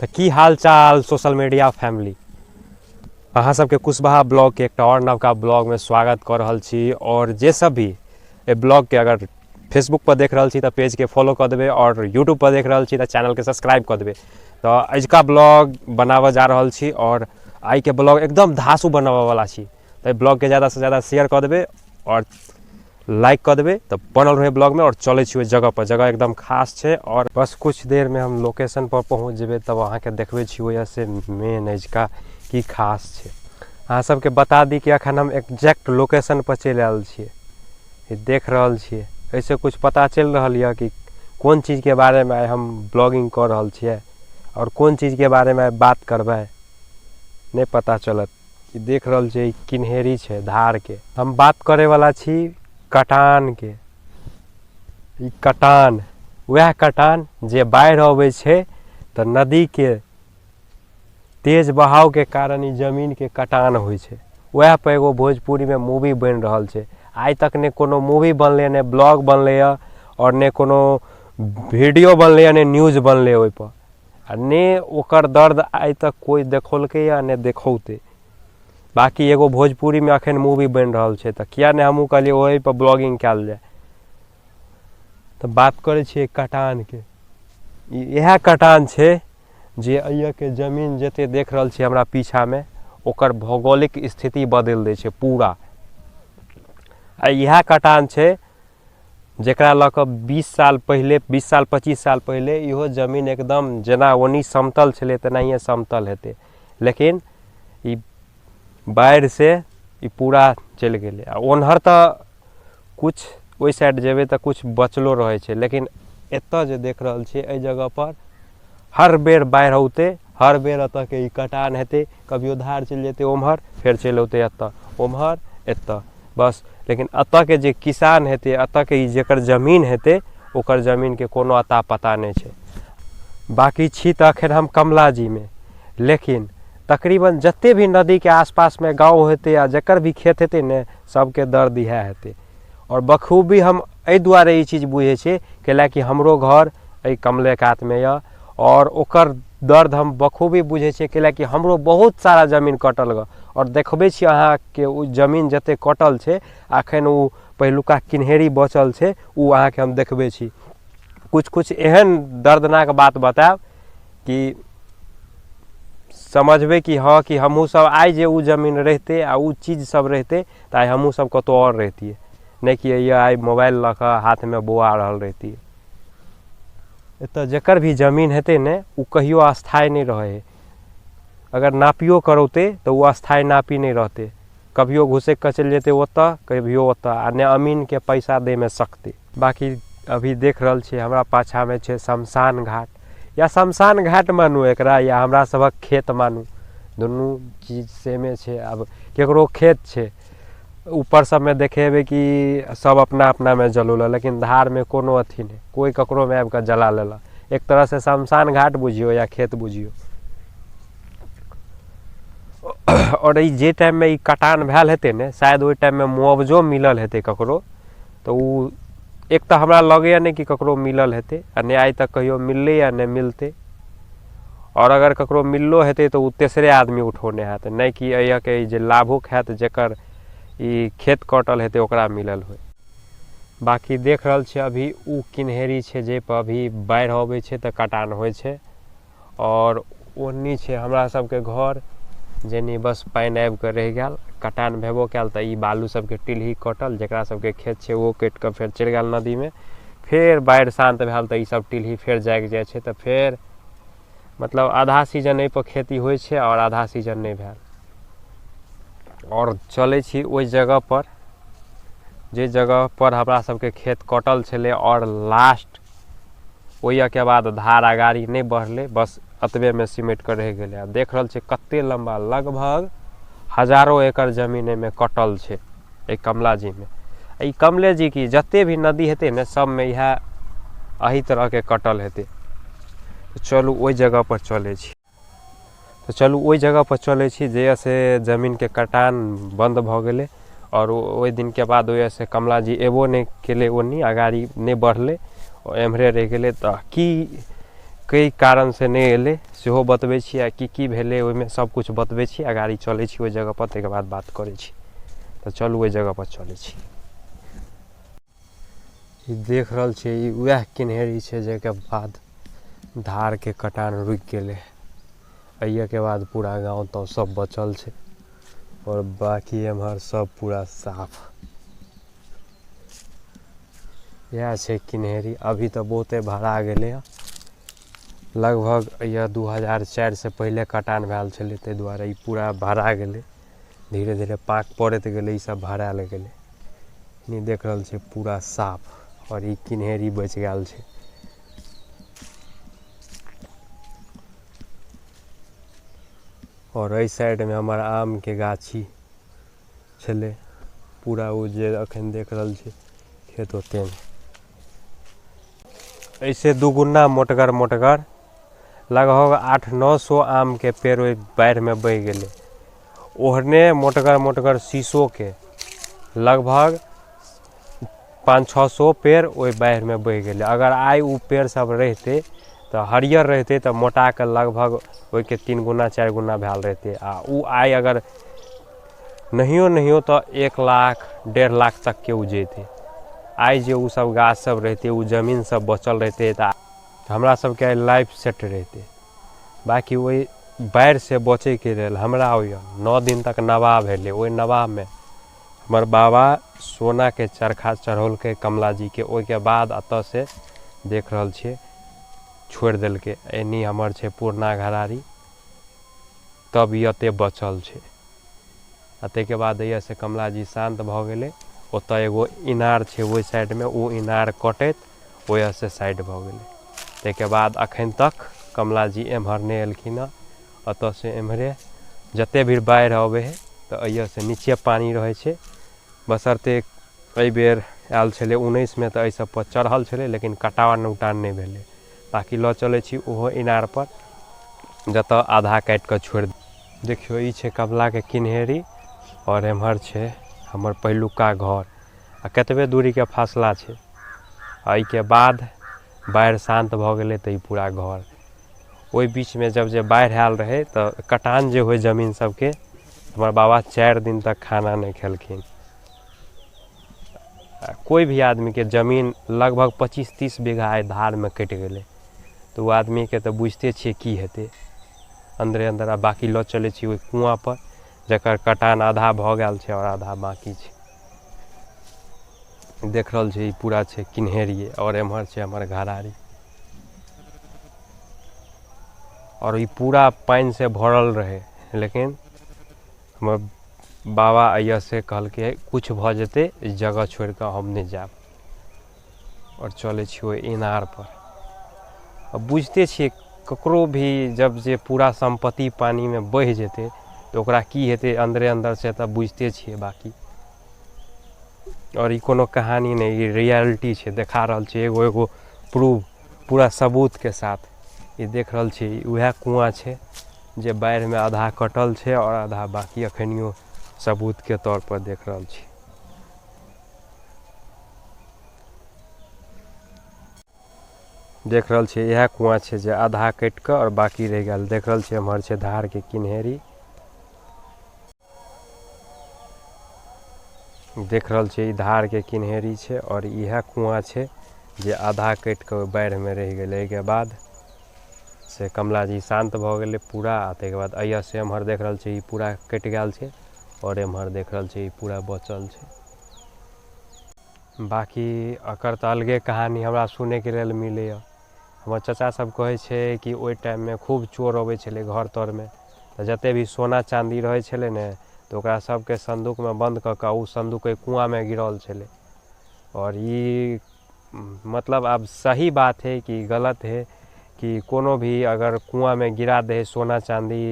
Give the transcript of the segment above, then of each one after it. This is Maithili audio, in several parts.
तऽ की हाल चाल सोशल मीडिया फैमिली, अहाँ सबके कुशवाहा ब्लॉगके एकटा आओर नवका ब्लॉगमे स्वागत कऽ रहल छी। आओर जे सब भी एहि ब्लॉगके अगर फेसबुक पर देख रहल छी तऽ पेजके फॉलो कऽ देबै, आओर यूट्यूब पर देख रहल छी तऽ चैनलके सब्सक्राइब कऽ देबै। तऽ अजुका ब्लॉग बनाबऽ जा रहल छी आओर आइके ब्लॉग एकदम धासू बनाबऽवला छी, तऽ एहि ब्लॉगके ज्यादासँ ज्यादा शेयर कऽ देबै आओर लाइक कऽ देबै, तऽ बनल रहै ब्लॉगमे। आओर चलै छी ओहि जगहपर, जगह एकदम खास छै। आओर बस कुछ देरमे हम लोकेशनपर पहुँच जेबै, तब अहाँके देखबै छी ओहिसँ मेन अजुका की खास छै। अहाँ सबके बता दी कि एखन हम एक्जैक्ट लोकेशनपर चलि आयल छियै। ई देख रहल छियै, एहिसँ कुछ पता चलि रहल यऽ कि कोन चीजके बारेमे आइ हम ब्लॉगिंग कऽ रहल छियै आओर कोन चीजके बारेमे आइ बात करबै, नहि पता चलत। ई देख रहल छियै, ई किन्हेरी छै धारके। हम बात करैवला छी कटानके। ई कटान वएह कटान जे बाढ़ि अबै छै तऽ नदीके तेज बहावके कारण ई जमीनके कटान होइ छै। वएह पर एगो भोजपुरीमे मूवी बनि रहल छै। आइ तक नहि कोनो मूवी बनलै, नहि ब्लॉग बनलै हँ, आओर नहि कोनो वीडियो बनलै हँ, नहि न्यूज बनलै ओहिपर, आ नहि ओकर दर्द आइ तक कोइ देखौलकै या नहि देखौतै। बाँकी एगो भोजपुरीमे एखन मूवी बनि रहल छै, तऽ किए नहि हमहूँ कहलियै ओहिपर ब्लॉगिंग कयल जाय। तऽ बात करै छियै कटानके। ई इएह कटान छै जे एहिके जमीन जतेक देख रहल छियै हमरा पीछामे, ओकर भौगोलिक स्थिति बदलि दै छै पूरा। आ इएह कटान छै जकरा लऽ कऽ 20 साल पहिले, 20 साल 25 साल पहिले इहो जमीन एकदम जेना ओनी समतल छलै तेनाहिए समतल हेतै, लेकिन ई बाढ़िसँ ई पूरा चलि गेलै। आ ओन्हर तऽ किछु ओहि साइड जेबै तऽ किछु बचलो रहै छै, लेकिन एतऽ जे देख रहल छियै एहि जगहपर हर बेर बाढ़ि औतै, हर बेर एतऽके ई कटान हेतै। कभियो धार चलि जेतै ओम्हर, फेर चलि औतै एतऽ, ओम्हर एतऽ, बस। लेकिन एतऽके जे किसान हेतै, एतऽके ई जकर जमीन हेतै, ओकर जमीनके कोनो अता पता नहि छै। बाँकी छी तऽ एखन हम कमला जीमे, लेकिन तकरीबन जते भी नदीके आसपासमे गाँव हेतै आ जकर भी खेत हेतै ने, सबके दर्द इएह हेतै। आओर बखूबी हम एहि दुआरे ई चीज बुझै छियै, कैलाकि हमरो घर एहि कमले कातमे यऽ, आओर ओकर दर्द हम बखूबी बुझै छियै, कैलाकि हमरो बहुत सारा जमीन कटल गऽ। आओर देखबै छी अहाँके ओ जमीन जते कटल छै, एखन ओ पहिलुका किन्हेरी बचल छै, ओ अहाँके हम देखबै छी। किछु किछु एहन दर्दनाक बात बतायब कि समझबै कि हँ कि हमहूँ सब आइ जे ओ जमीन रहितै आ ओ चीज सब रहितै तऽ आइ हमहूँ सब कतहु आओर रहितियै, नहि कि हैया आइ मोबाइल लऽ कऽ हाथमे बौआ रहल रहितियै। एतऽ जकर भी जमीन हेतै ने, ओ कहियो अस्थायी नहि रहै हइ। अगर नापियो करौतै तऽ ओ अस्थायी नापी नहि रहतै, कभियो घुसकि कऽ चलि जेतै ओतऽ, कभियो ओतऽ, आ नहि अमीनके पैसा दैमे सकतै। बाँकी अभी देख रहल छियै हमरा पाछाँमे छै शमशान घाट, या शमशान घाट मानू एकरा या हमरा सभक खेत मानू, दुनू चीज सेमे छै। आब ककरो खेत छै ऊपर सबमे देखेबै कि सब अपना अपनामे जलौलक, लेकिन धारमे कोनो अथी नहि, कोइ ककरोमे आबिकऽ जला लेलक। एक तरहसँ शमशान घाट बुझियौ या खेत बुझियौ। आओर ई जे टाइममे ई कटान भेल हेतै ने, शायद ओहि टाइममे मुआवजो मिलल हेतै ककरो, तऽ ओ एक तऽ हमरा लगैए नहि कि ककरो मिलल हेतै, आ नहि आइ तक कहियो मिललैए नहि मिलतै। आओर अगर ककरो मिललो हेतै तऽ ओ तेसरे आदमी उठौने हैत, नहि कि एहिके जे लाभुक हैत जकर ई खेत कटल हेतै ओकरा मिलल होइ। बाँकी देख रहल छियै अभी ओ किन्हेरी छै जाहिपर अभी बाढ़ि अबै छै तऽ कटान होइ छै। आओर ओन्नी छै हमरा सबके घर, जेनी बस पानि आबिकऽ रहि गेल। कटान भेबो कयल तऽ ई बालू सबके टिल्ही कटल, जकरा सबके खेत छै ओहो कटि कऽ फेर चलि गेल नदीमे। फेर बाढ़ि शान्त भेल तऽ ई सब टिल्ही फेर जागि जाइ छै, तऽ फेर मतलब आधा सीजन एहिपर खेती होइ छै आओर आधा सीजन नहि भेल। आओर चलै छी ओहि जगहपर जे जगहपर हमरा सबके खेत कटल छलै, आओर लास्ट ओहिके बाद धार अगाड़ी नहि बढ़लै, बस एतबेमे सिमटि कऽ रहि गेलै। आ देख रहल छियै कते लम्बा, लगभग हजारो एकड़ जमीन एहिमे कटल छै एहि कमला जीमे। ई कमले जी की जते भी नदी हेतै ने, सबमे इएह एही तरहके कटल हेतै। चलू ओहि जगहपर चलै छी। तऽ चलू ओहि जगहपर चलै छी जहियासँ जमीनके कटान बन्द भऽ गेलै, आओर ओहि दिनके बाद ओहिसँ कमला जी एबो नहि केलै, ओन्नी अगाड़ी नहि बढ़लै, एम्हरे रहि गेलै। तऽ की कई कारणसँ नहि एलै सेहो बतबै छी आ की की भेलै ओहिमे सब किछु बतबै छी अगाड़ी चलै छी ओहि जगहपर ताहिके बाद बात करै छी। तऽ चलू ओहि जगहपर चलै छी। ई देख रहल छियै ई वएह किन्हेरी छै जाहिके बाद धारके कटान रुकि गेलै। एहिके बाद पूरा गाँव ताँव सब बचल छै आओर बाँकी एम्हर सब पूरा साफ। इएह छै किन्हेरी। अभी तऽ बहुते भरा गेलै हँ। लगभग यह 2004 से पहिले कटान भेल छलै, ताहि दुआरे ई पूरा भरा गेलै। धीरे धीरे पाक पड़ैत गेलै, ई सब भरायल गेलै। ई देख रहल छियै पूरा साफ आओर ई किन्हेरी बचि गेल छै। आओर एहि साइडमे हमर आमके गाछी छलै पूरा, ओ जे अखन देख रहल छी खेत ओतेमे। एहिसँ दुगुना मोटगर मोटगर लगभग 800-900 आमके पेड़ ओहि बाढ़िमे बहि गेलै। ओहने मोटगर मोटगर शीशोके लगभग 500-600 पेड़ ओहि बाढ़िमे बहि गेलै। अगर आइ ओ पेड़ सब रहितै तऽ हरियर रहितै तऽ मोटाके लगभग ओहिके 3 गुना 4 गुना भेल रहितै। आ ओ आइ अगर नहियो नहियो तऽ 1 लाख 1.5 लाख तकके ओ जैतै। आइ जे ओ सब गाछ सब रहितै, ओ जमीन सब बचल रहितै तऽ हमरा सबके आइ लाइफ सेट रहितै। बाँकी ओहि बाढ़िसँ बचैके लेल हमरा होइए 9 दिन तक नवाह भेलै। ओहि नवाहमे हमर बाबा सोनाके चरखा चढ़ौलकै कमला जीके। ओहिके बाद एतऽसँ देख रहल छियै छोड़ि देलकै। एनी हमर छै पुरना घरारी, तब ई एते बचल छै। आ ताहिके बाद एहिसँ कमला जी शान्त भऽ गेलै। ओतऽ एगो इनार छै ओहि साइडमे, ओ इनार कटैत ओहिसँ साइड भऽ गेलै। ताहिके बाद अखन तक कमला जी एम्हर नहि एलखिन हँ। एतऽसँ एम्हरे जते भी बाढ़ि अबै हइ तऽ एहिसँ नीचे पानि रहै छै। बशर्ते एहिबेर आयल छलै 19मे तऽ एहि सबपर चढ़ल छलै, लेकिन कटान उटान नहि भेलै। बाँकी लऽ चलै छी ओहो इनारपर जतऽ आधा काटि कऽ छोड़ि। देखियौ ई छै कमलाके किन्हेरी आओर एम्हर छै हमर पहिलुका घर आ कतबे दूरीके फासला छै। एहिके बाद बाढ़ि शान्त भऽ गेलै तऽ ई पूरा घर। ओहि बीचमे जब जे बाढ़ि आयल रहै तऽ कटान जे होइ जमीन सबके, हमर बाबा 4 दिन तक खाना नहि खेलखिन। कोइ भी आदमीके जमीन लगभग 25-30 बीघा आइ धारमे कटि गेलै तऽ ओ आदमीके तऽ बुझिते छियै की हेतै अन्दरे अन्दर। आ बाँकी लऽ चलै छी ओहि कुआँपर जकर कटान आधा भऽ गेल छै आओर आधा बाँकी छै। देख रहल छी ई पूरा छै किन्हेरिये आओर एम्हर छै हमर घरारी। आओर ई पूरा पानिसँ भरल रहै, लेकिन हमर बाबा एहिसँ कहलकै किछु भऽ जेतै ई जगह छोड़िकऽ हम नहि जायब। आओर चलै छी ओहि इनारपर। आ बुझिते छियै ककरो भी जब जे पूरा सम्पत्ति पानिमे बहि जेतै तऽ ओकरा की हेतै अन्दरे अन्दर से तऽ बुझिते छियै। बाँकी आओर ई कोनो कहानी नहि, ई रियलिटी छै। देखा रहल छै एगो एगो प्रूफ पूरा सबूतके साथ। ई देख रहल छी उएह कुआँ छै जे बाढ़िमे आधा कटल छै आओर आधा बाँकी अखनियो सबूतके तौरपर देख रहल छी। देख रहल छियै इएह कुआँ छै जे आधा कटि कऽ आओर बाँकी रहि गेल। देख रहल छियै एम्हर छै धारके किन्हेरी। देख रहल छियै ई धारके किन्हेरी छै आओर इएह कुआँ छै जे आधा कटि कऽ बाढ़िमे रहि गेलै। एहिके बाद से कमला जी शान्त भऽ गेलै पूरा। आ ताहिके बाद एहिसँ एम्हर देख रहल छियै ई पूरा कटि गेल छै आओर एम्हर देख रहल छियै ई पूरा बचल छै। बाँकी एकर तऽ अलगे कहानी हमरा सुनैके लेल मिलैए। हमर चचा सब कहै छै कि ओहि टाइममे खूब चोर अबै छलै घर तरमे, तऽ जते भी सोना चाँदी रहै छलै ने तऽ ओकरा सबके सन्दूकमे बन्द कऽ कऽ ओ सन्दूक ओहि कुआँमे गिरल छलै। आओर ई मतलब आब सही बात है कि गलत है कि कोनो भी अगर कुआँमे गिरा दै है सोना चाँदी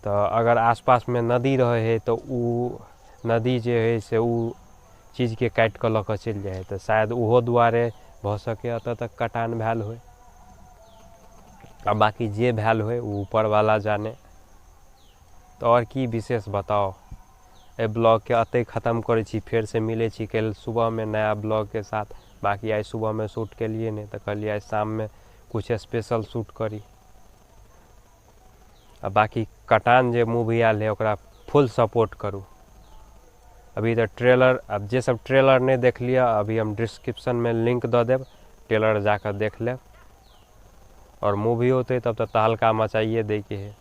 तऽ अगर आसपासमे नदी रहै है तऽ ओ नदी जे है से ओ चीजके काटि कऽ लऽ कऽ चलि जाइ है। तऽ शायद ओहो दुआरे भऽ सकैए एतऽ तक कटान भेल होइ। आ बाँकी जे भेल होइ ओ ऊपरवला जाने। तऽ आओर की विशेष बताउ, एहि ब्लॉगके एतहि खतम करै छी। फेरसँ मिलै छी काल्हि सुबहमे नया ब्लॉगके साथ। बाँकी आइ सुबहमे शूट केलियै नहि तऽ कहलियै आइ शाममे कुछ स्पेशल शूट करी। आ बाकी कटान जे मूवी आयल है ओकरा फुल सपोर्ट करू। अभी तऽ ट्रेलर, आब जे सब ट्रेलर नहि देख लिअ, अभी हम डिस्क्रिप्शनमे लिंक दऽ देब, ट्रेलर जाकऽ देख लेब। आओर मूवी होतै तब तऽ तहलका मचाइए दैके है।